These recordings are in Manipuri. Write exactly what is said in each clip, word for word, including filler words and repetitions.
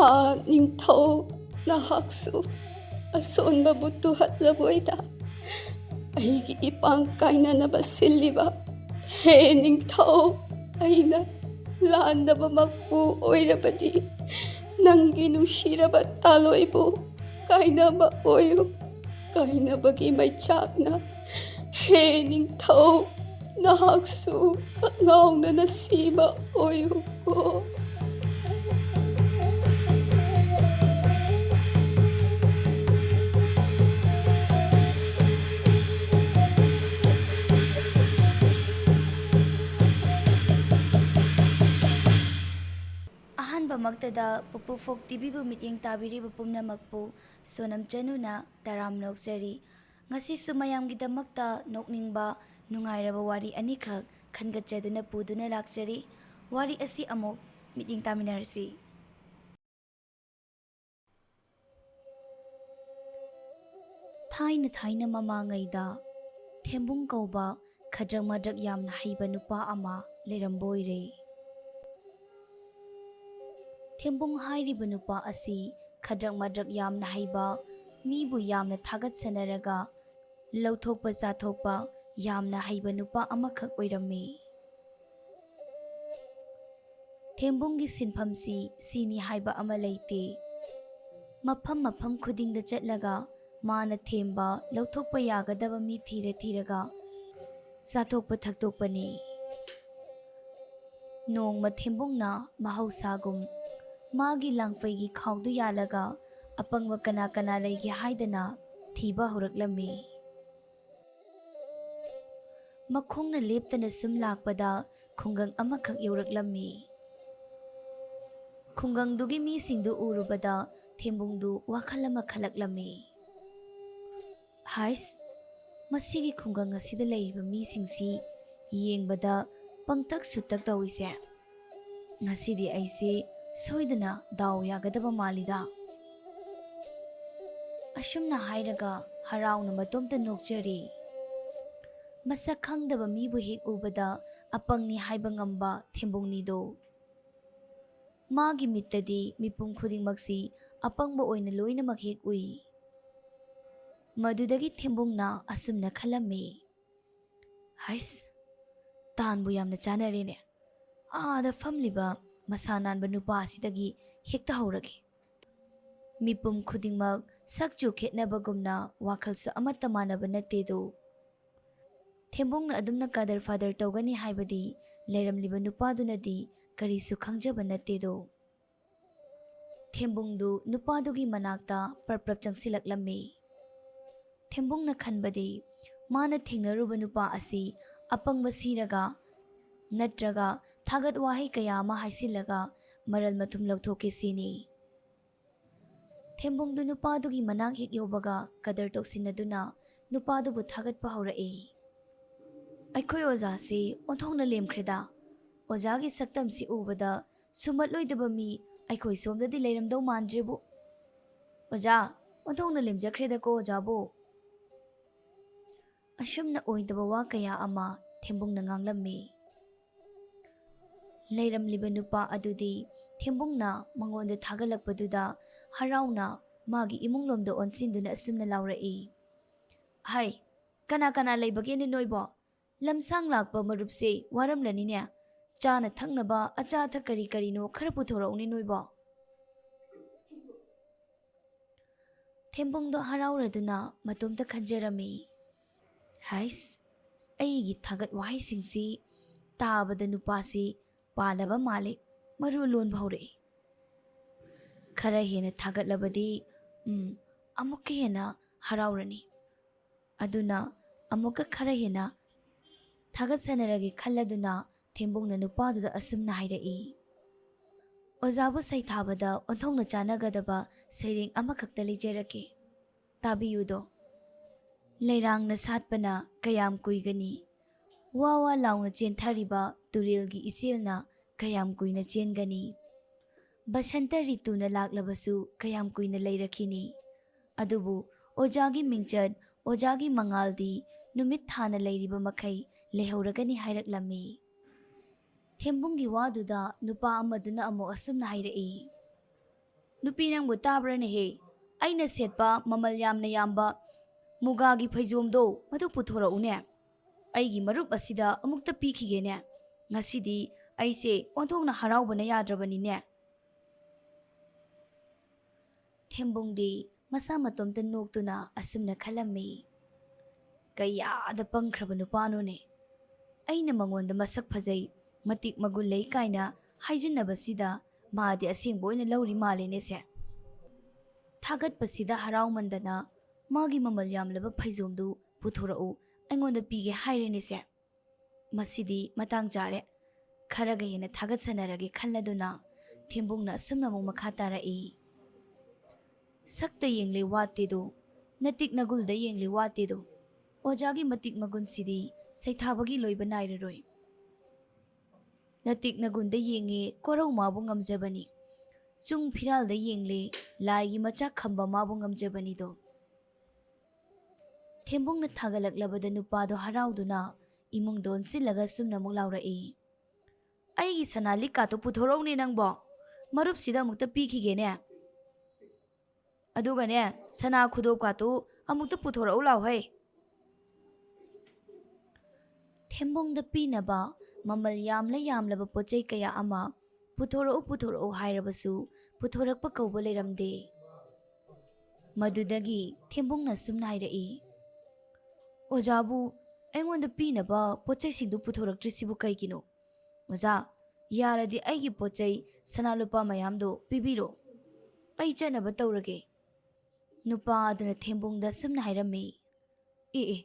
ꯑꯥ, ꯅꯤꯡꯊꯧ, ꯅꯍꯥꯛꯁꯨ ꯑꯁꯣꯟꯕꯕꯨ ꯇꯨꯍꯠꯂꯕꯣꯏꯗ꯫ ꯑꯩꯒꯤ ꯏꯄꯥꯡ ꯀꯥꯏꯅꯅꯕ ꯁꯤꯜꯂꯤꯕ ꯍꯦ ꯅꯤꯡꯊꯧ, ꯑꯩꯅ ꯂꯥꯟꯗꯕꯃꯛꯄꯨ ꯑꯣꯏꯔꯕꯗꯤ, ꯅꯪꯒꯤ ꯅꯨꯡꯁꯤꯔꯕ ꯇꯥꯂꯣꯏꯕꯨ ꯀꯥꯏꯅꯕ ꯑꯣꯏꯌꯨ꯫ ꯀꯥꯏꯅꯕꯒꯤ ꯃꯩꯆꯥꯛꯅ ꯍꯦ ꯅꯤꯡꯊꯧ, ꯅꯍꯥꯛꯁꯨ ꯀꯛꯉꯥꯎꯅꯅ ꯁꯤꯕ ꯑꯣꯏꯌꯨꯀꯣ꯫ ꯑꯍꯥꯟꯕꯃꯛꯇꯗ ꯄꯨꯄꯨ ꯐꯣꯛ ꯇꯤꯚꯤꯕꯨ ꯃꯤꯠꯌꯦꯡ ꯇꯥꯕꯤꯔꯤꯕ ꯄꯨꯝꯅꯃꯛꯄꯨ ꯁꯣꯅꯝ ꯆꯅꯨꯅ ꯇꯔꯥꯝꯅ ꯑꯣꯛꯆꯔꯤ꯫ ꯉꯁꯤꯁꯨ ꯃꯌꯥꯝꯒꯤꯗꯃꯛꯇ ꯅꯣꯛꯅꯤꯡꯕ, ꯅꯨꯡꯉꯥꯏꯔꯕ ꯋꯥꯔꯤ ꯑꯅꯤꯈꯛ ꯈꯟꯒꯠꯆꯗꯨꯅ ꯄꯨꯗꯨꯅ ꯂꯥꯛꯆꯔꯤ꯫ ꯋꯥꯔꯤ ꯑꯁꯤ ꯑꯃꯨꯛ ꯃꯤꯠꯌꯦꯡ ꯇꯥꯃꯤꯟꯅꯔꯁꯤ꯫ ꯊꯥꯏꯅ ꯊꯥꯏꯅ ꯃꯃꯥꯡꯉꯩꯗ ꯊꯦꯝꯕꯨꯡ ꯀꯧꯕ ꯈꯗ꯭ꯔꯛ ꯃꯗ꯭ꯔꯛ ꯌꯥꯝꯅ ꯍꯩꯕ ꯅꯨꯄꯥ ꯑꯃ ꯂꯩꯔꯝꯕ ꯑꯣꯏꯔꯦ꯫ ꯊꯦꯝꯕꯨꯡ ꯍꯥꯏꯔꯤꯕ ꯅꯨꯄꯥ ꯑꯁꯤ ꯈꯗ꯭ꯔꯛ ꯃꯗ꯭ꯔꯛ ꯌꯥꯝꯅ ꯍꯩꯕ, ꯃꯤꯕꯨ ꯌꯥꯝꯅ ꯊꯥꯒꯠꯁꯟꯅꯔꯒ ꯂꯧꯊꯣꯛꯄ ꯆꯥꯊꯣꯛꯄ ꯌꯥꯝꯅ ꯍꯩꯕ ꯅꯨꯄꯥ ꯑꯃꯈꯛ ꯑꯣꯏꯔꯝꯃꯤ꯫ ꯊꯦꯝꯕꯨꯡꯒꯤ ꯁꯤꯟꯐꯝꯁꯤ ꯁꯤꯅꯤ ꯍꯥꯏꯕ ꯑꯃ ꯂꯩꯇꯦ꯫ ꯃꯐꯝ ꯃꯐꯝ ꯈꯨꯗꯤꯡꯗ ꯆꯠꯂꯒ ꯃꯥꯅ ꯊꯦꯝꯕ ꯂꯧꯊꯣꯛꯄ ꯌꯥꯒꯗꯕ ꯃꯤ ꯊꯤꯔ ꯊꯤꯔꯒ ꯆꯥꯊꯣꯛꯄ ꯊꯛꯇꯣꯛꯄꯅꯤ꯫ ꯅꯣꯡꯃ ꯊꯦꯝꯕꯨꯡꯅ ꯃꯍꯧꯁꯥꯒꯨꯝ ꯃꯥꯒꯤ ꯂꯥꯡꯐꯩꯒꯤ ꯈꯥꯎꯗꯨ ꯌꯥꯜꯂꯒ ꯑꯄꯪꯕ ꯀꯅꯥ ꯀꯅꯥ ꯂꯩꯒꯦ ꯍꯥꯏꯗꯅ ꯊꯤꯕ ꯍꯧꯔꯛꯂꯝꯃꯤ꯫ ꯃꯈꯣꯡꯅ ꯂꯦꯞꯇꯅ ꯁꯨꯝ ꯂꯥꯛꯄꯗ ꯈꯨꯡꯒꯪ ꯑꯃꯈꯛ ꯌꯧꯔꯛꯂꯝꯃꯤ꯫ ꯈꯨꯡꯒꯪꯗꯨꯒꯤ ꯃꯤꯁꯤꯡꯗꯨ ꯎꯔꯨꯕꯗ ꯊꯦꯝꯕꯨꯡꯗꯨ ꯋꯥꯈꯜ ꯑꯃ ꯈꯜꯂꯛꯂꯝꯃꯤ꯫ ꯍꯥꯏꯁ, ꯃꯁꯤꯒꯤ ꯈꯨꯡꯒꯪ ꯑꯁꯤꯗ ꯂꯩꯔꯤꯕ ꯃꯤꯁꯤꯡꯁꯤ ꯌꯦꯡꯕꯗ ꯄꯪꯇꯛ ꯁꯨꯇꯛ ꯇꯧꯏꯁꯦ꯫ ꯉꯁꯤꯗꯤ ꯑꯩꯁꯦ ꯁꯣꯏꯗꯅ ꯗꯥꯎ ꯌꯥꯒꯗꯕ ꯃꯥꯜꯂꯤꯗ꯫ ꯑꯁꯨꯝꯅ ꯍꯥꯏꯔꯒ ꯍꯔꯥꯎꯅ ꯃꯇꯣꯝꯇ ꯅꯣꯛꯆꯔꯤ꯫ ꯃꯁꯛ ꯈꯪꯗꯕ ꯃꯤꯕꯨ ꯍꯦꯛ ꯎꯕꯗ ꯑꯄꯪꯅꯤ ꯍꯥꯏꯕ ꯉꯝꯕ ꯊꯦꯝꯕꯨꯡꯅꯤꯗꯣ꯫ ꯃꯥꯒꯤ ꯃꯤꯠꯇꯗꯤ ꯃꯤꯄꯨꯝ ꯈꯨꯗꯤꯡꯃꯛꯁꯤ ꯑꯄꯪꯕ ꯑꯣꯏꯅ ꯂꯣꯏꯅꯃꯛ ꯍꯦꯛ ꯎꯏ꯫ ꯃꯗꯨꯗꯒꯤ ꯊꯦꯝꯕꯨꯡꯅ ꯑꯁꯨꯝꯅ ꯈꯜꯂꯝꯃꯤ, "ꯍꯩꯁ, ꯇꯥꯟꯕꯨ ꯌꯥꯝꯅ ꯆꯥꯅꯔꯦꯅꯦ꯫ ꯑꯥꯗ ꯐꯝꯂꯤꯕ ꯃꯁꯥ ꯅꯥꯟꯕ ꯅꯨꯄꯥ ꯑꯁꯤꯗꯒꯤ ꯍꯦꯛꯇ ꯍꯧꯔꯒꯦ꯫ ꯃꯤꯄꯨꯝ ꯈꯨꯗꯤꯡꯃꯛ ꯁꯛꯆꯨ ꯈꯦꯠꯅꯕꯒꯨꯝꯅ ꯋꯥꯈꯜꯁꯨ ꯑꯃꯠꯇ ꯃꯥꯟꯅꯕ ꯅꯠꯇꯦꯗꯣ꯫" ꯊꯦꯝꯕꯨꯡꯅ ꯑꯗꯨꯝꯅ ꯀꯗꯔ ꯐꯥꯗꯔ ꯇꯧꯒꯅꯤ ꯍꯥꯏꯕꯗꯤ ꯂꯩꯔꯝꯂꯤꯕ ꯅꯨꯄꯥꯗꯨꯅꯗꯤ ꯀꯔꯤꯁꯨ ꯈꯪꯖꯕ ꯅꯠꯇꯦꯗꯣ꯫ ꯊꯦꯝꯕꯨꯡꯗꯨ ꯅꯨꯄꯥꯗꯨꯒꯤ ꯃꯅꯥꯛꯇ ꯄ꯭ꯔꯞ ꯄ꯭ꯔꯞ ꯆꯪꯁꯤꯜꯂꯛꯂꯝꯃꯤ꯫ ꯊꯦꯝꯕꯨꯡꯅ ꯈꯟꯕꯗꯤ ꯃꯥꯅ ꯊꯦꯡꯅꯔꯨꯕ ꯅꯨꯄꯥ ꯑꯁꯤ ꯑꯄꯪꯕ ꯁꯤꯔꯒ ꯅꯠꯇ꯭ꯔꯒ ꯊꯥꯒꯠ ꯋꯥꯍꯩ ꯀꯌꯥ ꯑꯃ ꯍꯥꯏꯁꯤꯜꯂꯒ ꯃꯔꯜ ꯃꯊꯨꯝ ꯂꯧꯊꯣꯛꯀꯦ ꯁꯤꯅꯤ꯫ ꯊꯦꯝꯕꯨꯡꯗꯨ ꯅꯨꯄꯥꯗꯨꯒꯤ ꯃꯅꯥꯛ ꯍꯦꯛ ꯌꯧꯕꯒ ꯀꯗꯔ ꯇꯧꯁꯤꯟꯅꯗꯨꯅ ꯅꯨꯄꯥꯗꯨꯕꯨ ꯊꯥꯒꯠꯄ ꯍꯧꯔꯛꯏ꯫ "ꯑꯩꯈꯣꯏ ꯑꯣꯖꯥꯁꯤ ꯑꯣꯟꯊꯣꯛꯅ ꯂꯦꯝꯈ꯭ꯔꯦꯗ꯫ ꯑꯣꯖꯥꯒꯤ ꯁꯛꯇꯝꯁꯤ ꯎꯕꯗ ꯁꯨꯝꯍꯠꯂꯣꯏꯗꯕ ꯃꯤ ꯑꯩꯈꯣꯏ ꯁꯣꯝꯗꯗꯤ ꯂꯩꯔꯝꯗꯧ ꯃꯥꯟꯗ꯭ꯔꯦꯕꯨ꯫ ꯑꯣꯖꯥ, ꯑꯣꯟꯊꯣꯛꯅ ꯂꯦꯝꯖꯈ꯭ꯔꯦꯗꯀꯣ ꯑꯣꯖꯥꯕꯨ꯫" ꯑꯁꯨꯝꯅ ꯑꯣꯏꯗꯕ ꯋꯥ ꯀꯌꯥ ꯑꯃ ꯊꯦꯝꯕꯨꯡꯅ ꯉꯥꯡꯂꯝꯃꯤ꯫ ꯂꯩꯔꯝꯂꯤꯕ ꯅꯨꯄꯥ ꯑꯗꯨꯗꯤ ꯊꯦꯝꯕꯨꯡꯅ ꯃꯉꯣꯟꯗ ꯊꯥꯒꯠꯂꯛꯄꯗꯨꯗ ꯍꯔꯥꯎꯅ ꯃꯥꯒꯤ ꯏꯃꯨꯡꯂꯣꯝꯗ ꯑꯣꯟꯁꯤꯟꯗꯨꯅ ꯑꯁꯨꯝꯅ ꯂꯥꯎꯔꯛꯏ, "ꯍꯥꯏ, ꯀꯅꯥ ꯀꯅꯥ ꯂꯩꯕꯒꯦꯅꯦ ꯅꯣꯏꯕꯣ? ꯂꯝꯁꯥꯡ ꯂꯥꯛꯄ ꯃꯔꯨꯞꯁꯦ ꯋꯥꯔꯝꯂꯅꯤꯅꯦ꯫ ꯆꯥꯅ ꯊꯛꯅꯕ ꯑꯆꯥ ꯑꯊꯛ ꯀꯔꯤ ꯀꯔꯤꯅꯣ ꯈꯔ ꯄꯨꯊꯣꯔꯛꯎꯅꯦ ꯅꯣꯏꯕꯣ꯫" ꯊꯦꯝꯕꯨꯡꯗꯣ ꯍꯔꯥꯎꯔꯗꯨꯅ ꯃꯇꯣꯝꯇ ꯈꯟꯖꯔꯝꯃꯤ, "ꯍꯥꯏꯁ, ꯑꯩꯒꯤ ꯊꯥꯒꯠ ꯋꯥꯍꯩꯁꯤꯡꯁꯤ ꯇꯥꯕꯗ ꯅꯨꯄꯥꯁꯤ ꯄꯥꯜꯂꯕ ꯃꯥꯜꯂꯤ, ꯃꯔꯨ ꯂꯣꯟꯕ ꯍꯧꯔꯛꯏ꯫ ꯈꯔ ꯍꯦꯟꯅ ꯊꯥꯒꯠꯂꯕꯗꯤ, ꯎꯝ, ꯑꯃꯨꯛꯀ ꯍꯦꯟꯅ ꯍꯔꯥꯎꯔꯅꯤ꯫ ꯑꯗꯨꯅ ꯑꯃꯨꯛꯀ ꯈꯔ ꯍꯦꯟꯅ ꯊꯥꯒꯠꯁꯟꯅꯔꯒꯦ" ꯈꯜꯂꯗꯨꯅ ꯊꯦꯝꯕꯨꯡꯅ ꯅꯨꯄꯥꯗꯨꯗ ꯑꯁꯨꯝꯅ ꯍꯥꯏꯔꯛꯏ, "ꯑꯣꯖꯥꯕꯨ ꯁꯩꯊꯥꯕꯗ ꯑꯣꯟꯊꯣꯛꯅ ꯆꯥꯟꯅꯒꯗꯕ ꯁꯩꯔꯦꯡ ꯑꯃꯈꯛꯇ ꯂꯤꯖꯔꯛꯀꯦ, ꯇꯥꯕꯤꯌꯨꯗꯣ꯫ ꯂꯩꯔꯥꯡꯅ ꯁꯥꯠꯄꯅ ꯀꯌꯥꯝ ꯀꯨꯏꯒꯅꯤ? ꯋꯥ ꯋꯥ ꯂꯥꯎꯅ ꯆꯦꯟꯊꯔꯤꯕ ꯇꯨꯔꯦꯜꯒꯤ ꯏꯆꯦꯜꯅ ꯀꯌꯥꯝ ꯀꯨꯏꯅ ꯆꯦꯟꯒꯅꯤ? ꯕꯁꯟꯇ ꯔꯤꯇꯨꯅ ꯂꯥꯛꯂꯕꯁꯨ ꯀꯌꯥꯝ ꯀꯨꯏꯅ ꯂꯩꯔꯛꯈꯤꯅꯤ? ꯑꯗꯨꯕꯨ ꯑꯣꯖꯥꯒꯤ ꯃꯤꯡꯆꯠ, ꯑꯣꯖꯥꯒꯤ ꯃꯉꯥꯜꯗꯤ ꯅꯨꯃꯤꯠ ꯊꯥꯅ ꯂꯩꯔꯤꯕ ꯃꯈꯩ ꯂꯩꯍꯧꯔꯒꯅꯤ" ꯍꯥꯏꯔꯛꯂꯝꯃꯤ꯫ ꯊꯦꯝꯕꯨꯡꯒꯤ ꯋꯥꯗꯨꯗ ꯅꯨꯄꯥ ꯑꯃꯗꯨꯅ ꯑꯃꯨꯛ ꯑꯁꯨꯝꯅ ꯍꯥꯏꯔꯛꯏ, "ꯅꯨꯄꯤ, ꯅꯪꯕꯨ ꯇꯥꯕ꯭ꯔꯅꯦꯍꯦ? ꯑꯩꯅ ꯁꯦꯠꯄ ꯃꯃꯜ ꯌꯥꯝꯅ ꯌꯥꯝꯕ ꯃꯨꯒꯥꯒꯤ ꯐꯩꯖꯣꯝꯗꯣ, ꯃꯗꯨ ꯄꯨꯊꯣꯔꯛꯎꯅꯦ꯫ ꯑꯩꯒꯤ ꯃꯔꯨꯞ ꯑꯁꯤꯗ ꯑꯃꯨꯛꯇ ꯄꯤꯈꯤꯒꯦꯅꯦ꯫ ꯉꯁꯤꯗꯤ ꯑꯩꯁꯦ ꯑꯣꯟꯊꯣꯛꯅ ꯍꯔꯥꯎꯕꯅ ꯌꯥꯗ꯭ꯔꯕꯅꯤꯅꯦ"꯫ ꯊꯦꯝꯕꯨꯡꯗꯤ ꯃꯁꯥ ꯃꯇꯣꯝꯇ ꯅꯣꯛꯇꯨꯅ ꯑꯁꯨꯝꯅ ꯈꯜꯂꯝꯃꯤ, "ꯀꯌꯥꯗ ꯄꯪꯈ꯭ꯔꯕ ꯅꯨꯄꯥꯅꯣꯅꯦ! ꯑꯩꯅ ꯃꯉꯣꯟꯗ ꯃꯁꯛ ꯐꯖꯩ, ꯃꯇꯤꯛ ꯃꯒꯨꯟ ꯂꯩ ꯀꯥꯏꯅ ꯍꯥꯏꯖꯤꯟꯅꯕꯁꯤꯗ ꯃꯥꯗꯤ ꯑꯁꯦꯡꯕ ꯑꯣꯏꯅ ꯂꯧꯔꯤ ꯃꯥꯜꯂꯦꯅꯦꯁꯦ꯫ ꯊꯥꯒꯠꯄꯁꯤꯗ ꯍꯔꯥꯎꯃꯟꯗꯅ ꯃꯥꯒꯤ ꯃꯃꯜ ꯌꯥꯝꯂꯕ ꯐꯩꯖꯣꯝꯗꯨ ꯄꯨꯊꯣꯔꯛꯎ, ꯑꯩꯉꯣꯟꯗ ꯄꯤꯒꯦ ꯍꯥꯏꯔꯦꯅꯦꯁꯦ꯫ ꯃꯁꯤꯗꯤ ꯃꯇꯥꯡ ꯆꯥꯔꯦ, ꯈꯔꯒ ꯍꯦꯟꯅ ꯊꯥꯒꯠꯁꯟꯅꯔꯒꯦ" ꯈꯜꯂꯗꯨꯅ ꯊꯦꯝꯕꯨꯡꯅ ꯑꯁꯨꯝꯅ ꯑꯃꯨꯛ ꯃꯈꯥ ꯇꯥꯔꯛꯏ, "ꯁꯛꯇ ꯌꯦꯡꯂꯦ ꯋꯥꯠꯇꯦꯗꯣ, ꯅꯇꯤꯛ ꯅꯒꯨꯜꯗ ꯌꯦꯡꯂꯦ ꯋꯥꯠꯇꯦꯗꯣ, ꯑꯣꯖꯥꯒꯤ ꯃꯇꯤꯛ ꯃꯒꯨꯟꯁꯤꯗꯤ ꯁꯩꯊꯥꯕꯒꯤ ꯂꯣꯏꯕ ꯅꯥꯏꯔꯔꯣꯏ꯫ ꯅꯇꯤꯛ ꯅꯒꯨꯟꯗ ꯌꯦꯡꯉꯦ ꯀꯣꯔꯧ ꯃꯥꯕꯨ ꯉꯝꯖꯕꯅꯤ, ꯆꯨꯡ ꯐꯤꯔꯥꯜꯗ ꯌꯦꯡꯂꯦ ꯂꯥꯏꯒꯤ ꯃꯆꯥꯛ ꯈꯝꯕ ꯃꯥꯕꯨ ꯉꯝꯖꯕꯅꯤꯗꯣ"꯫ ꯊꯦꯝꯕꯨꯡꯅ ꯊꯥꯒꯠꯂꯛꯂꯕꯗ ꯅꯨꯄꯥꯗꯣ ꯍꯔꯥꯎꯗꯨꯅ ꯏꯃꯨꯡꯗ ꯑꯣꯟꯁꯤꯜꯂꯒ ꯁꯨꯝꯅ ꯑꯃꯨꯛ ꯂꯥꯎꯔꯛꯏ, "ꯑꯩꯒꯤ ꯁꯅꯥ ꯂꯤꯛꯀꯥꯗꯣ ꯄꯨꯊꯣꯔꯛꯎꯅꯦ ꯅꯪꯕꯣ, ꯃꯔꯨꯞꯁꯤꯗ ꯑꯃꯨꯛꯇ ꯄꯤꯈꯤꯒꯦꯅꯦ꯫ ꯑꯗꯨꯒꯅꯦ, ꯁꯅꯥ ꯈꯨꯗꯣꯞꯀꯥꯗꯣ ꯑꯃꯨꯛꯇ ꯄꯨꯊꯣꯔꯛꯎ ꯂꯥꯎꯍꯩ"꯫ ꯊꯦꯝꯕꯨꯡꯗ ꯄꯤꯅꯕ ꯃꯃꯜ ꯌꯥꯝꯂ ꯌꯥꯝꯂꯕ ꯄꯣꯠ ꯆꯩ ꯀꯌꯥ ꯑꯃ ꯄꯨꯊꯣꯔꯛꯎ ꯄꯨꯊꯣꯔꯛꯎ ꯍꯥꯏꯔꯕꯁꯨ ꯄꯨꯊꯣꯔꯛꯄ ꯀꯧꯕ ꯂꯩꯔꯝꯗꯦ꯫ ꯃꯗꯨꯗꯒꯤ ꯊꯦꯝꯕꯨꯡꯅ ꯁꯨꯝꯅ ꯍꯥꯏꯔꯛꯏ, "ꯑꯣꯖꯥꯕꯨ ꯑꯩꯉꯣꯟꯗ ꯄꯤꯅꯕ ꯄꯣꯠ ꯆꯩꯁꯤꯡꯗꯨ ꯄꯨꯊꯣꯔꯛꯇ꯭ꯔꯤꯁꯤꯕꯨ ꯀꯩꯒꯤꯅꯣ? ꯑꯣꯖꯥ, ꯌꯥꯔꯗꯤ ꯑꯩꯒꯤ ꯄꯣꯠ ꯆꯩ ꯁꯅꯥ ꯂꯨꯄꯥ ꯃꯌꯥꯝꯗꯣ ꯄꯤꯕꯤꯔꯣ꯫ ꯑꯩ ꯆꯠꯅꯕ ꯇꯧꯔꯒꯦ"꯫ ꯅꯨꯄꯥ ꯑꯗꯨꯅ ꯊꯦꯝꯕꯨꯡꯗ ꯁꯨꯝꯅ ꯍꯥꯏꯔꯝꯃꯤ, "ꯑꯦ ꯑꯦ,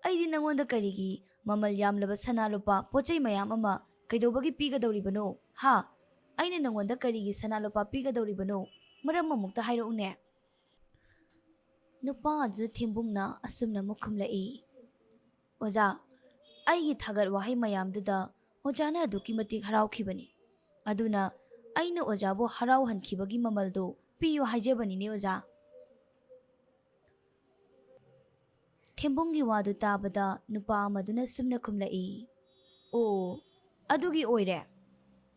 ꯑꯩꯗꯤ ꯅꯪꯉꯣꯟꯗ ꯀꯔꯤꯒꯤ ꯃꯃꯜ ꯌꯥꯝꯂꯕ ꯁꯅꯥ ꯂꯨꯄꯥ ꯄꯣꯠ ꯆꯩ ꯃꯌꯥꯝ ꯑꯃ ꯀꯩꯗꯧꯕꯒꯤ ꯄꯤꯒꯗꯧꯔꯤꯕꯅꯣ? ꯍꯥ? ꯑꯩꯅ ꯅꯪꯉꯣꯟꯗ ꯀꯔꯤꯒꯤ ꯁꯅꯥ ꯂꯨꯄꯥ ꯄꯤꯒꯗꯧꯔꯤꯕꯅꯣ? ꯃꯔꯝ ꯑꯃꯨꯛꯇ ꯍꯥꯏꯔꯛꯎꯅꯦ"꯫ ꯅꯨꯄꯥ ꯑꯗꯨꯗ ꯊꯦꯝꯕꯨꯡꯅ ꯑꯁꯨꯝꯅ ꯑꯃꯨꯛ ꯈꯨꯝꯂꯛꯏ, "ꯑꯣꯖꯥ, ꯑꯩꯒꯤ ꯊꯥꯒꯠ ꯋꯥꯍꯩ ꯃꯌꯥꯝꯗꯨꯗ ꯑꯣꯖꯥꯅ ꯑꯗꯨꯛꯀꯤ ꯃꯇꯤꯛ ꯍꯔꯥꯎꯈꯤꯕꯅꯤ꯫ ꯑꯗꯨꯅ ꯑꯩꯅ ꯑꯣꯖꯥꯕꯨ ꯍꯔꯥꯎꯍꯟꯈꯤꯕꯒꯤ ꯃꯃꯜꯗꯨ ꯄꯤꯌꯨ ꯍꯥꯏꯖꯕꯅꯤꯅꯦ ꯑꯣꯖꯥ"꯫ ꯊꯦꯝꯕꯨꯡꯒꯤ ꯋꯥꯗꯨ ꯇꯥꯕꯗ ꯅꯨꯄꯥ ꯑꯃꯗꯨꯅ ꯁꯨꯝꯅ ꯈꯨꯝꯂꯛꯏ, "ꯑꯣ, ꯑꯗꯨꯒꯤ ꯑꯣꯏꯔꯦ꯫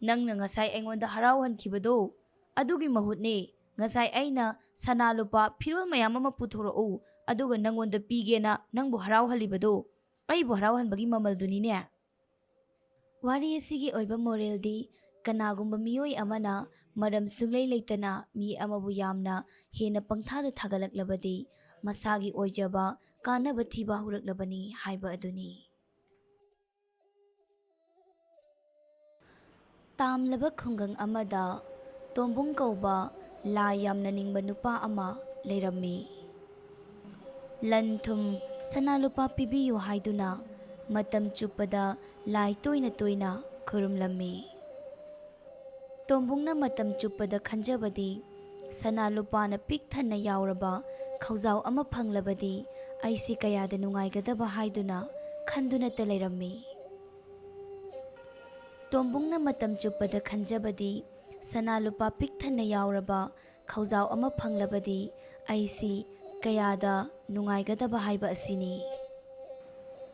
ꯅꯪꯅ ꯉꯁꯥꯏ ꯑꯩꯉꯣꯟꯗ ꯍꯔꯥꯎꯍꯟꯈꯤꯕꯗꯣ, ꯑꯗꯨꯒꯤ ꯃꯍꯨꯠꯅꯦ ꯉꯁꯥꯏ ꯑꯩꯅ ꯁꯅꯥ ꯂꯨꯄꯥ ꯐꯤꯔꯣꯜ ꯃꯌꯥꯝ ꯑꯃ ꯄꯨꯊꯣꯔꯛꯎ, ꯑꯗꯨꯒ ꯅꯪꯉꯣꯟꯗ ꯄꯤꯒꯦꯅ ꯅꯪꯕꯨ ꯍꯔꯥꯎꯍꯜꯂꯤꯕꯗꯣ꯫ ꯑꯩꯕꯨ ꯍꯔꯥꯎꯍꯟꯕꯒꯤ ꯃꯃꯜꯗꯨꯅꯤꯅꯦ꯫ ꯋꯥꯔꯤ ꯑꯁꯤꯒꯤ ꯑꯣꯏꯕ ꯃꯣꯔꯦꯜꯗꯤ, ꯀꯅꯥꯒꯨꯝꯕ ꯃꯤꯑꯣꯏ ꯑꯃꯅ ꯃꯔꯝ ꯁꯨꯡꯂꯩ ꯂꯩꯇꯅ ꯃꯤ ꯑꯃꯕꯨ ꯌꯥꯝꯅ ꯍꯦꯟꯅ ꯄꯪꯊꯥꯗ ꯊꯥꯒꯠꯂꯛꯂꯕꯗꯤ, ꯃꯁꯥꯒꯤ ꯑꯣꯏꯖꯕ ꯀꯥꯟꯅꯕ ꯊꯤꯕ ꯍꯧꯔꯛꯂꯕꯅꯤ ꯍꯥꯏꯕ ꯑꯗꯨꯅꯤ꯫ ꯇꯥꯝꯂꯕ ꯈꯨꯡꯒꯪ ꯑꯃꯗ ꯇꯣꯝꯕꯨꯡ ꯀꯧꯕ ꯂꯥꯏ ꯌꯥꯝꯅ ꯅꯤꯡꯕ ꯅꯨꯄꯥ ꯑꯃ ꯂꯩꯔꯝꯃꯤ꯫ ꯂꯟ ꯊꯨꯝ, ꯁꯅꯥ ꯂꯨꯄꯥ ꯄꯤꯕꯤꯌꯨ ꯍꯥꯏꯗꯨꯅ ꯃꯇꯝ ꯆꯨꯞꯄꯗ ꯂꯥꯏ ꯇꯣꯏꯅ ꯇꯣꯏꯅ ꯈꯨꯔꯨꯝꯂꯝꯃꯤ꯫ ꯇꯣꯝꯕꯨꯡꯅ ꯃꯇꯝ ꯆꯨꯞꯄꯗ ꯈꯟꯖꯕꯗꯤ, ꯁꯅꯥ ꯂꯨꯄꯥꯅ ꯄꯤꯛ ꯊꯟꯅ ꯌꯥꯎꯔꯕ ꯈꯧꯖꯥꯎ ꯑꯃ ꯐꯪꯂꯕꯗꯤ ꯑꯩꯁꯤ ꯀꯌꯥꯗ ꯅꯨꯡꯉꯥꯏꯒꯗꯕ ꯍꯥꯏꯗꯨꯅ ꯈꯟꯗꯨꯅꯇ ꯂꯩꯔꯝꯃꯤ꯫ ꯇꯣꯝꯕꯨꯡꯅ ꯃꯇꯝ ꯆꯨꯞꯄꯗ ꯈꯟꯖꯕꯗꯤ, ꯁꯅꯥ ꯂꯨꯄꯥ ꯄꯤꯛ ꯊꯟꯅ ꯌꯥꯎꯔꯕ ꯈꯧꯖꯥꯎ ꯑꯃ ꯐꯪꯂꯕꯗꯤ ꯑꯩꯁꯤ ꯀꯌꯥꯗ ꯅꯨꯡꯉꯥꯏꯒꯗꯕ ꯍꯥꯏꯕ ꯑꯁꯤꯅꯤ꯫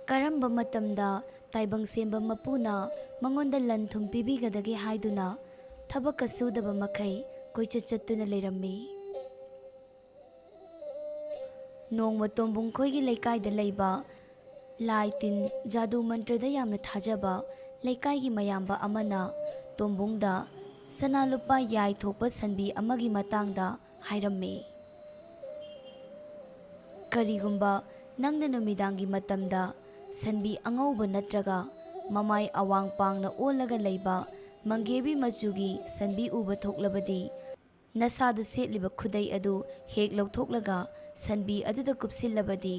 ꯀꯔꯝꯕ ꯃꯇꯝꯗ ꯇꯥꯏꯕꯪ ꯁꯦꯝꯕ ꯃꯄꯨꯅ ꯃꯉꯣꯟꯗ ꯂꯟ ꯊꯨꯝ ꯄꯤꯕꯤꯒꯗꯒꯦ ꯍꯥꯏꯗꯨꯅ ꯊꯕꯛꯀ ꯁꯨꯗꯕ ꯃꯈꯩ ꯀꯣꯏꯆꯠ ꯆꯠꯇꯨꯅ ꯂꯩꯔꯝꯃꯤ꯫ ꯅꯣꯡꯃ ꯇꯣꯝꯕꯨꯡ ꯈꯣꯏꯒꯤ ꯂꯩꯀꯥꯏꯗ ꯂꯩꯕ ꯂꯥꯏ ꯇꯤꯟ, ꯖꯥꯗꯨ ꯃꯟꯇ꯭ꯔꯗ ꯌꯥꯝꯅ ꯊꯥꯖꯕ ꯂꯩꯀꯥꯏꯒꯤ ꯃꯌꯥꯝꯕ ꯑꯃꯅ ꯇꯣꯝꯕꯨꯡꯗ ꯁꯅꯥ ꯂꯨꯄꯥ ꯌꯥꯏ ꯊꯣꯛꯄ ꯁꯟꯕꯤ ꯑꯃꯒꯤ ꯃꯇꯥꯡꯗ ꯍꯥꯏꯔꯝꯃꯤ꯫ "ꯀꯔꯤꯒꯨꯝꯕ ꯅꯪꯅ ꯅꯨꯃꯤꯗꯥꯡꯒꯤ ꯃꯇꯝꯗ ꯁꯟꯕꯤ ꯑꯉꯧꯕ ꯅꯠꯇ꯭ꯔꯒ ꯃꯃꯥꯏ ꯑꯋꯥꯡ ꯄꯥꯡꯅ ꯑꯣꯜꯂꯒ ꯂꯩꯕ ꯃꯪꯒꯦꯕꯤ ꯃꯆꯨꯒꯤ ꯁꯟꯕꯤ ꯎꯕ ꯊꯣꯛꯂꯕꯗꯤ, ꯅꯁꯥꯗ ꯁꯦꯠꯂꯤꯕ ꯈꯨꯗꯩ ꯑꯗꯨ ꯍꯦꯛ ꯂꯧꯊꯣꯛꯂꯒ ꯁꯟꯕꯤ ꯑꯗꯨꯗ ꯀꯨꯞꯁꯤꯜꯂꯕꯗꯤ,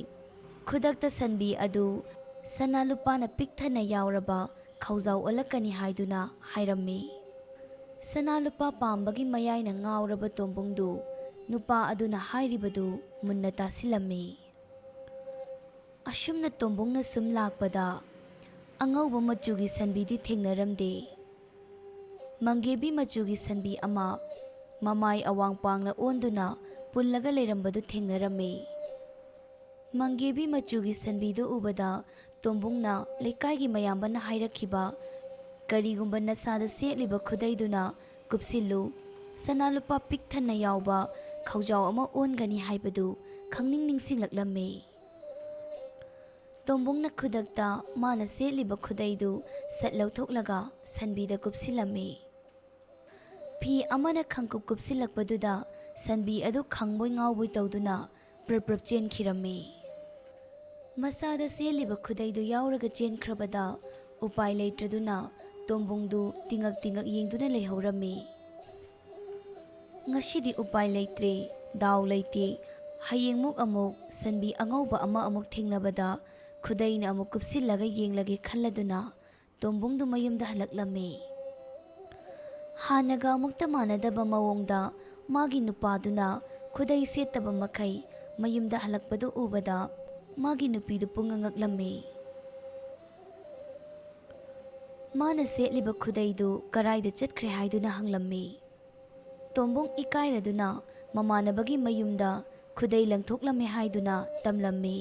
ꯈꯨꯗꯛꯇ ꯁꯟꯕꯤ ꯑꯗꯨ ꯁꯅꯥ ꯂꯨꯄꯥꯅ ꯄꯤꯛ ꯊꯟꯅ ꯌꯥꯎꯔꯕ ꯈꯧꯖꯥꯎ ꯑꯣꯜꯂꯛꯀꯅꯤ" ꯍꯥꯏꯗꯨꯅ ꯍꯥꯏꯔꯝꯃꯤ꯫ ꯁꯅꯥ ꯂꯨꯄꯥ ꯄꯥꯝꯕꯒꯤ ꯃꯌꯥꯏꯅ ꯉꯥꯎꯔꯕ ꯇꯣꯝꯕꯨꯡꯗꯨ ꯅꯨꯄꯥ ꯑꯗꯨꯅ ꯍꯥꯏꯔꯤꯕꯗꯨ ꯃꯨꯟꯅ ꯇꯥꯁꯤꯜꯂꯝꯃꯤ꯫ ꯑꯁꯨꯝꯅ ꯇꯣꯝꯕꯨꯡꯅ ꯁꯨꯝ ꯂꯥꯛꯄꯗ ꯑꯉꯧꯕ ꯃꯆꯨꯒꯤ ꯁꯟꯕꯤꯗꯤ ꯊꯦꯡꯅꯔꯝꯗꯦ꯫ ꯃꯪꯒꯦꯕꯤ ꯃꯆꯨꯒꯤ ꯁꯟꯕꯤ ꯑꯃ ꯃꯃꯥꯏ ꯑꯋꯥꯡ ꯄꯥꯡꯅ ꯑꯣꯟꯗꯨꯅ ꯄꯨꯜꯂꯒ ꯂꯩꯔꯝꯕꯗꯨ ꯊꯦꯡꯅꯔꯝꯃꯤ꯫ ꯃꯪꯒꯦꯕꯤ ꯃꯆꯨꯒꯤ ꯁꯟꯕꯤꯗꯨ ꯎꯕꯗ ꯇꯣꯝꯕꯨꯡꯅ ꯂꯩꯀꯥꯏꯒꯤ ꯃꯌꯥꯝꯕꯅ ꯍꯥꯏꯔꯛꯈꯤꯕ ꯀꯔꯤꯒꯨꯝꯕ ꯅꯁꯥꯗ ꯁꯦꯠꯂꯤꯕ ꯈꯨꯗꯩꯗꯨꯅ ꯀꯨꯞꯁꯤꯜꯂꯨ, ꯁꯅꯥ ꯂꯨꯄꯥ ꯄꯤꯛ ꯊꯟꯅ ꯌꯥꯎꯕ ꯈꯧꯖꯥꯎ ꯑꯃ ꯑꯣꯟꯒꯅꯤ ꯍꯥꯏꯕꯗꯨ ꯈꯪꯅꯤꯡ ꯅꯤꯡꯁꯤꯡꯂꯛꯂꯝꯃꯤ꯫ ꯇꯣꯝꯕꯨꯡꯅ ꯈꯨꯗꯛꯇ ꯃꯥꯅ ꯁꯦꯠꯂꯤꯕ ꯈꯨꯗꯩꯗꯨ ꯁꯠ ꯂꯧꯊꯣꯛꯂꯒ ꯁꯟꯕꯤꯗ ꯀꯨꯞꯁꯤꯜꯂꯝꯃꯤ꯫ ꯐꯤ ꯑꯃꯅ ꯈꯪꯀꯨꯞ ꯀꯨꯞꯁꯤꯜꯂꯛꯄꯗꯨꯗ ꯁꯟꯕꯤ ꯑꯗꯨ ꯈꯪꯕꯣꯏ ꯉꯥꯎꯕꯣꯏ ꯇꯧꯗꯨꯅ ꯄ꯭ꯔꯞ ꯄ꯭ꯔꯞ ꯆꯦꯟꯈꯤꯔꯝꯃꯤ꯫ ꯃꯁꯥꯗ ꯁꯦꯠꯂꯤꯕ ꯈꯨꯗꯩꯗꯨ ꯌꯥꯎꯔꯒ ꯆꯦꯟꯈ꯭ꯔꯕꯗ ꯎꯄꯥꯏ ꯂꯩꯇ꯭ꯔꯗꯨꯅ ꯇꯣꯝꯕꯨꯡꯗꯨ ꯇꯤꯉꯛ ꯇꯤꯉꯛ ꯌꯦꯡꯗꯨꯅ ꯂꯩꯍꯧꯔꯝꯃꯤ꯫ "ꯉꯁꯤꯗꯤ ꯎꯄꯥꯏ ꯂꯩꯇ꯭ꯔꯦ, ꯗꯥꯎ ꯂꯩꯇꯦ, ꯍꯌꯦꯡꯃꯨꯛ ꯑꯃꯨꯛ ꯁꯟꯕꯤ ꯑꯉꯧꯕ ꯑꯃ ꯑꯃꯨꯛ ꯊꯦꯡꯅꯕꯗ ꯈꯨꯗꯩꯅ ꯑꯃꯨꯛ ꯀꯨꯞꯁꯤꯜꯂꯒ ꯌꯦꯡꯂꯒꯦ" ꯈꯜꯂꯗꯨꯅ ꯇꯣꯝꯕꯨꯡꯗꯨ ꯃꯌꯨꯝꯗ ꯍꯜꯂꯛꯂꯝꯃꯤ꯫ ꯍꯥꯟꯅꯒ ꯑꯃꯨꯛꯇ ꯃꯥꯟꯅꯗꯕ ꯃꯑꯣꯡꯗ ꯃꯥꯒꯤ ꯅꯨꯄꯥꯗꯨꯅ ꯈꯨꯗꯩ ꯁꯦꯠꯇꯕ ꯃꯈꯩ ꯃꯌꯨꯝꯗ ꯍꯜꯂꯛꯄꯗꯨ ꯎꯕꯗ ꯃꯥꯒꯤ ꯅꯨꯄꯤꯗꯨ ꯄꯨꯡꯉꯛ ꯉꯛꯂꯝꯃꯤ꯫ ꯃꯥꯅ ꯁꯦꯠꯂꯤꯕ ꯈꯨꯗꯩꯗꯨ ꯀꯔꯥꯏꯗ ꯆꯠꯈ꯭ꯔꯦ ꯍꯥꯏꯗꯨꯅ ꯍꯪꯂꯝꯃꯤ꯫ ꯇꯣꯝꯕꯨꯡ ꯏꯀꯥꯏꯔꯗꯨꯅ ꯃꯃꯥꯟꯅꯕꯒꯤ ꯃꯌꯨꯝꯗ ꯈꯨꯗꯩ ꯂꯪꯊꯣꯛꯂꯝꯃꯦ ꯍꯥꯏꯗꯨꯅ ꯇꯝꯂꯝꯃꯤ꯫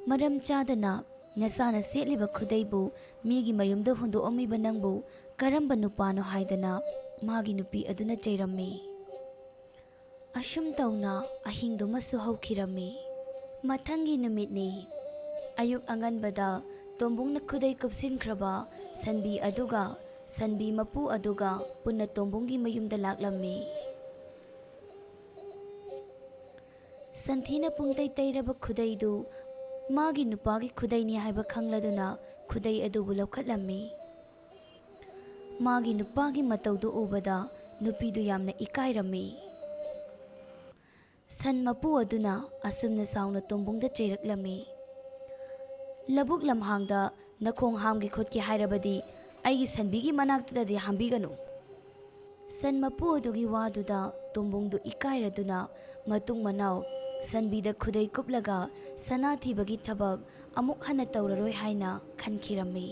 ꯃꯔꯝ ꯆꯥꯗꯅ ꯅꯁꯥꯅ ꯁꯦꯠꯂꯤꯕ ꯈꯨꯗꯩꯕꯨ ꯃꯤꯒꯤ ꯃꯌꯨꯝꯗ ꯍꯨꯟꯗꯣꯛꯑꯝꯃꯤꯕ ꯅꯪꯕꯨ ꯀꯔꯝꯕ ꯅꯨꯄꯥꯅꯣ ꯍꯥꯏꯗꯅ ꯃꯥꯒꯤ ꯅꯨꯄꯤ ꯑꯗꯨꯅ ꯆꯩꯔꯝꯃꯤ꯫ ꯑꯁꯨꯝ ꯇꯧꯅ ꯑꯍꯤꯡꯗꯨꯃꯁꯨ ꯍꯧꯈꯤꯔꯝꯃꯤ꯫ ꯃꯊꯪꯒꯤ ꯅꯨꯃꯤꯠꯅꯤ꯫ ꯑꯌꯨꯛ ꯑꯉꯟꯕꯗ ꯇꯣꯝꯕꯨꯡꯅ ꯈꯨꯗꯩ ꯀꯨꯞꯁꯤꯟꯈ꯭ꯔꯕ ꯁꯟꯕꯤ ꯑꯗꯨꯒ ꯁꯟꯕꯤ ꯃꯄꯨ ꯑꯗꯨꯒ ꯄꯨꯟꯅ ꯇꯣꯝꯕꯨꯡꯒꯤ ꯃꯌꯨꯝꯗ ꯂꯥꯛꯂꯝꯃꯤ꯫ ꯁꯟꯊꯤꯅ ꯄꯨꯡꯇꯩ ꯇꯩꯔꯕ ꯈꯨꯗꯩꯗꯨ ꯃꯥꯒꯤ ꯅꯨꯄꯥꯒꯤ ꯈꯨꯗꯩꯅꯤ ꯍꯥꯏꯕ ꯈꯪꯂꯗꯨꯅ ꯈꯨꯗꯩ ꯑꯗꯨꯕꯨ ꯂꯧꯈꯠꯂꯝꯃꯤ꯫ ꯃꯥꯒꯤ ꯅꯨꯄꯥꯒꯤ ꯃꯇꯧꯗꯨ ꯎꯕꯗ ꯅꯨꯄꯤꯗꯨ ꯌꯥꯝꯅ ꯏꯀꯥꯏꯔꯝꯃꯤ꯫ ꯁꯟ ꯃꯄꯨ ꯑꯗꯨꯅ ꯑꯁꯨꯝꯅ ꯁꯥꯎꯅ ꯇꯣꯝꯕꯨꯡꯗ ꯆꯩꯔꯛꯂꯝꯃꯤ, "ꯂꯧꯕꯨꯛ ꯂꯝꯍꯥꯡꯗ ꯅꯈꯣꯡ ꯍꯥꯝꯒꯦ ꯈꯣꯠꯀꯦ ꯍꯥꯏꯔꯕꯗꯤ ꯑꯩꯒꯤ ꯁꯟꯕꯤꯒꯤ ꯃꯅꯥꯛꯇꯗꯤ ꯍꯥꯝꯕꯤꯒꯅꯨ"꯫ ꯁꯟ ꯃꯄꯨ ꯑꯗꯨꯒꯤ ꯋꯥꯗꯨꯗ ꯇꯣꯝꯕꯨꯡꯗꯨ ꯏꯀꯥꯏꯔꯗꯨꯅ ꯃꯇꯨꯡ ꯃꯅꯥꯎ ꯁꯟꯕꯤꯗ ꯈꯨꯗꯩ ꯀꯨꯞꯂꯒ ꯁꯅꯥ ꯊꯤꯕꯒꯤ ꯊꯕꯛ ꯑꯃꯨꯛ ꯍꯟꯅ ꯇꯧꯔꯔꯣꯏ ꯍꯥꯏꯅ ꯈꯟꯈꯤꯔꯝꯃꯤ꯫